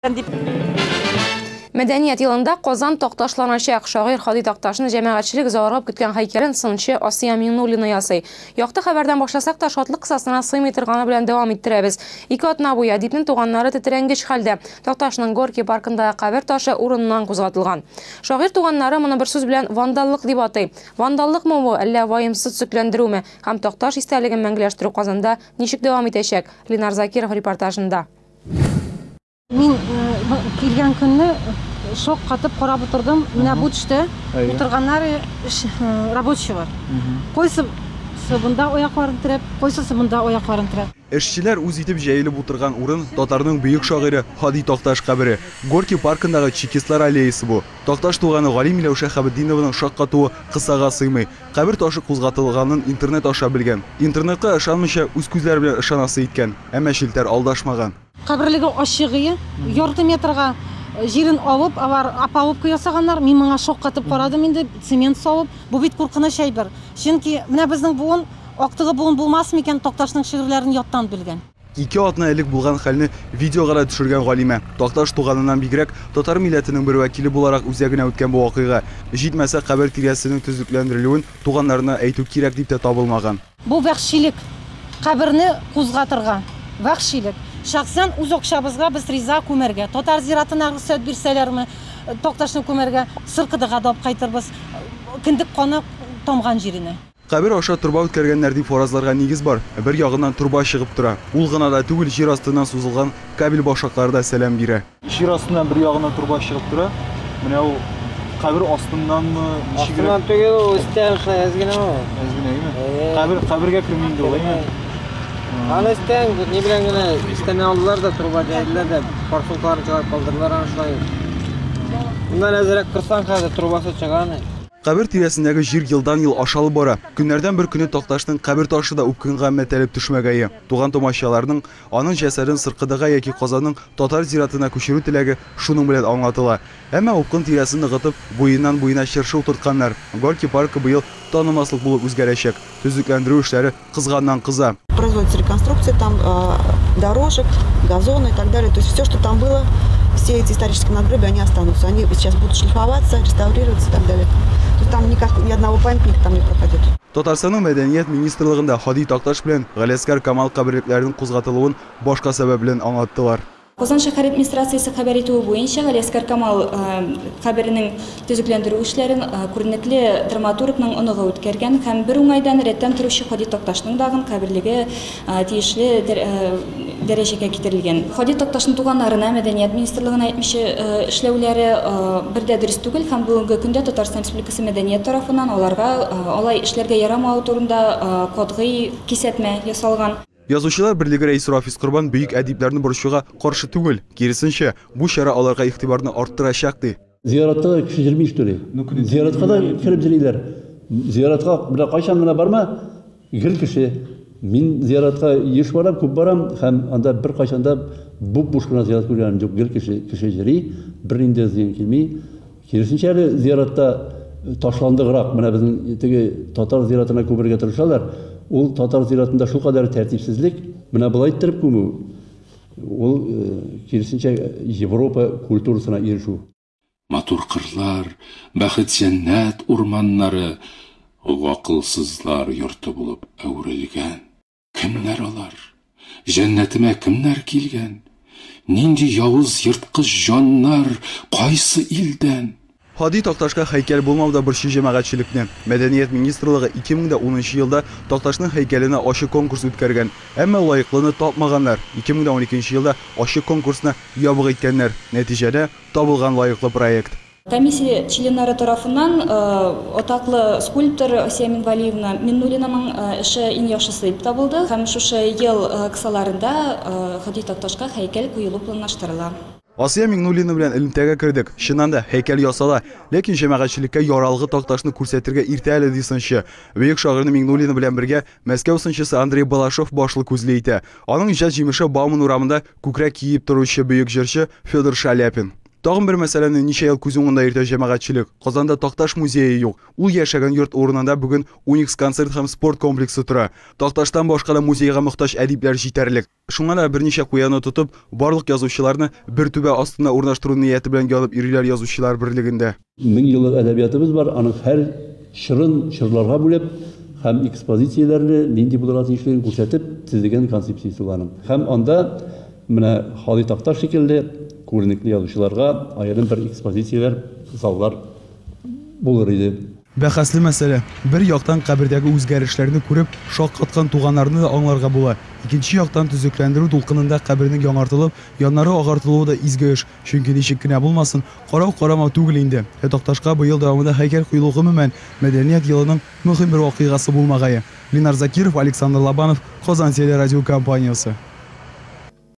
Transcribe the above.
Дип. Мәдәният елында Казан такташланачак. Шагыйрь Һади Такташны җәмәгатьчелек зарыгып көткән һәйкәлен сынчы Асия Миңнуллина ясый. Якты хәбәрдән башласак та, шатлык кысасына сыймый торганы белән дәвам иттерәбез. 2 атна буе әдипнең туганнары тетрәнгеч хәлдә. Такташның Горький паркындагы кабер ташы урыныннан кузгатылган. Шагыйрь туганнары моны бер сүз белән вандаллык дип атый. Вандаллыкмы бу, әллә ваемсыз төзекләндерүме? Һәм Такташ истәлеген мәңгеләштерү Казанда ничек дәвам итәчәк? Ленар Закиров репортажында. Мин килгән көнне шаккатып карап утырдым. Менә бу төштә утырганнар рабочийлар. Кайсы монда аякларын терәп, кайсысы монда аякларын терәп. Эшчеләр үз итеп җәелеп утырган урын — татарның бөек шагыйре Һади Такташ кабере. Горький паркындагы Чекистлар аллеясы бу. Такташ туганы галим Миләүшә Хәбетдинованың шаккатуы кысага сыймый. Кабер ташы кузгатылганын интернет аша белгән. Интернетка ышанмыйча, үз күзләре белән ышанасы иткән. Әмма челтәр алдашмаган. Каберлеге ачыгые, ярты метрга җирен алып, алар опалубка ясаганнар. Мин моңа шаккатып карадым инде, цемент салып. Бу бит куркыныч әйбер. Чөнки менә безнең буын, актыгы буын булмас микән, Такташның шигырьләрен яттан белгән. 2 атна элек булган хәлне видеога да төшергән галимә. Такташ туганыннан бигрәк, татар милләтенең бер вәкиле буларак үзәгенә үткән бу вакыйга. Җитмәсә, кабер тирәсенең төзекләндерелүен туганнарына әйтү кирәк дип тә табылмаган. Бу вәхшилек. Каберне кузгатырга. Вәхшилек. Шәхсән үз акчабызга без риза күмәргә. Татар зиратына рөхсәт бирсәләрме, Такташны күмәргә, Сыркыдыга да алып кайтырбыз. Кендек каны тамган җиренә. Кабер аша торба үткәргәннәр дип фаразларга нигез бар. Бер ягыннан торба чыгып тора. Ул гына да түгел, җир астыннан сузылган кабель башаклары да сәлам бирә. Җир астыннан бер ягыннан торба чыгып тора. Менә ул кабер астыннанмы, ничегрәк? Астыннан түгел, ул өстән шулай әз генә ул. Әз генә, әйме? Әйе. Кабергә керми инде ул, әйме? Аны өстән ни белән генә өстән алдылар да, труба җәйделәр дә, форсункаларын чыгарып калдырдылар аны шулай. Моннан әзрәк кырсаң, хәзер трубасы чыга аны. Кабер тирәсендәге җир елдан-ел ашалып бара. Көннәрдән бер көне Такташның кабер ташы да упкынга мәтәлеп төшмәгәе. Туган тумачаларның аның җәсәден Сыркыдыга яки Казанның татар зиратына күчерү теләге шуның белән аңлатыла. Әмма упкын тирәсен ныгытып, буеннан буена чыршы утыртканнар. Горький паркы быел танымаслык булып үзгәрәчәк. Төзекләндерү эшләре кызганнан кыза. Производится реконструкция там дорожек, газона и так далее. То есть все, что там было, все эти исторические надгробия, они останутся. Они сейчас будут шлифоваться, реставрироваться и так далее. То есть там никак, ни одного памятника там не пропадет. Татарстанның мәдәният министрлыгында Һади Такташ белән Галиәсгар Камал каберлекләренең кузгатылуын башка сәбәп белән аңлаттылар. Казан шәһәр администрациясе хәбәр итүе буенча, Галиәсгар Камал каберенең төзекләндерү эшләрен күренекле драматургның оныгы үткәргән һәм бер уңайдан рәттән торучы Һади Такташның дагын каберлеге тиешле дәрәҗәгә китерелгән. Һади Такташның туганнарына мәдәният министрлыгына әйтмичә эшләүләре бер дә дөрес түгел һәм бүгенге көндә Татарстан Республикасы мәдәният тарафыннан аларга алай эшләргә ярамавы турында катгый кисәтмә ясалган. Язучылар берлеге рәисе Рафис Корбан бөек әдипләрне борчуга каршы түгел. Киресенчә, бу чара аларга игътибарны арттырачак ди. Зиратта да кеше йөрми что ли? Зиратка да кереп йөриләр. Зиратка менә кайчан гына барма, гел кеше. Мин зиратка еш барам, күп барам һәм анда бер кайчан да буп-буш кына зират күргәнем юк. Гел кеше, кеше йөри, бернинди зыян килми. Киресенчә әле зиратта ташландыграк, менә безнең теге татар зиратына күмергә тырышалар. Ул татар зиратында шулкадәр тәртипсезлек, менә болай иттереп күмү, ул киресенчә Европа культурасына ирешү. Матур кырлар, бәхет җәннәт урманнары гакылсызлар йорты булып әверелгән. Кемнәр алар? Җәннәтемә кемнәр килгән? Нинди явыз ерткыч җаннар, кайсы илдән? Һади Такташка һәйкәл булмау да борчый җәмәгатьчелекне. Мәдәният министрлыгы 2010 елда Такташның һәйкәленә ачык конкурс үткәргән. Әмма лаеклыны тапмаганнар. 2012 елда ачык конкурсны ябык иткәннәр. Нәтиҗәдә табылган лаеклы проект. Комиссия членнары тарафыннан атаклы скульптор Асия Минвалиевна Миннуллинаның эше иң яхшысы дип табылды. Һәм шушы ел кысаларында Һади Такташка һәйкәл куелу планлаштырыла. Асия Миңнуллина белән элемтәгә кердек. Чыннан да һәйкәл ясала, ләкин җәмәгатьчелеккә яралгы Такташны күрсәтергә иртә әле ди сынчы. Бөек шагыйрьне Миңнуллина белән бергә Мәскәү сынчысы Андрей Балашов башлы күзле итә. Аның иҗат җимеше Бауман урамында күкрәк киеп торучы бөек җырчы Федор Шаляпин. Тагын бер мәсьәләне ничә ел күз уңында йөртә җәмәгатьчелек. Казанда Такташ музее юк. Ул яшәгән йорт урынында бүген Уникс концерт һәм спорт комплексы тора. Такташтан башка да музейга мохтаҗ әдипләр җитәрлек. Шуңа да берничә куянны тотып, барлык язучыларны бер түбә астына урнаштыру нияте белән янып йөриләр Язучылар берлегендә. 1000 еллык әдәбиятыбыз бар, аның һәр чорын чорларга бүлеп һәм экспозицияләрне нинди булырга тиешлеген күрсәтеп төзегән концепциясе ул аның. Һәм анда менә Һади Такташ шикелле күренекле язучыларга аерым бер экспозицияләр, заллар булыр иде. Бәхәсле мәсьәлә. Бер яктан кабердәге үзгәрешләрне күреп, шаккаткан туганнарны да аңларга була. Икенче яктан төзекләндерү дулкынында кабернең яңартылып, яннары агартылуы да изге эш. Чөнки ничек кенә булмасын, карау карамау түгел инде. Ә Такташка быел дәвамында һәйкәл куелу гомумән, Мәдәният елының мөһим бер вакыйгасы булмагае. Ленар Закиров, Александр Лобанов, Казан телерадиокомпаниясе.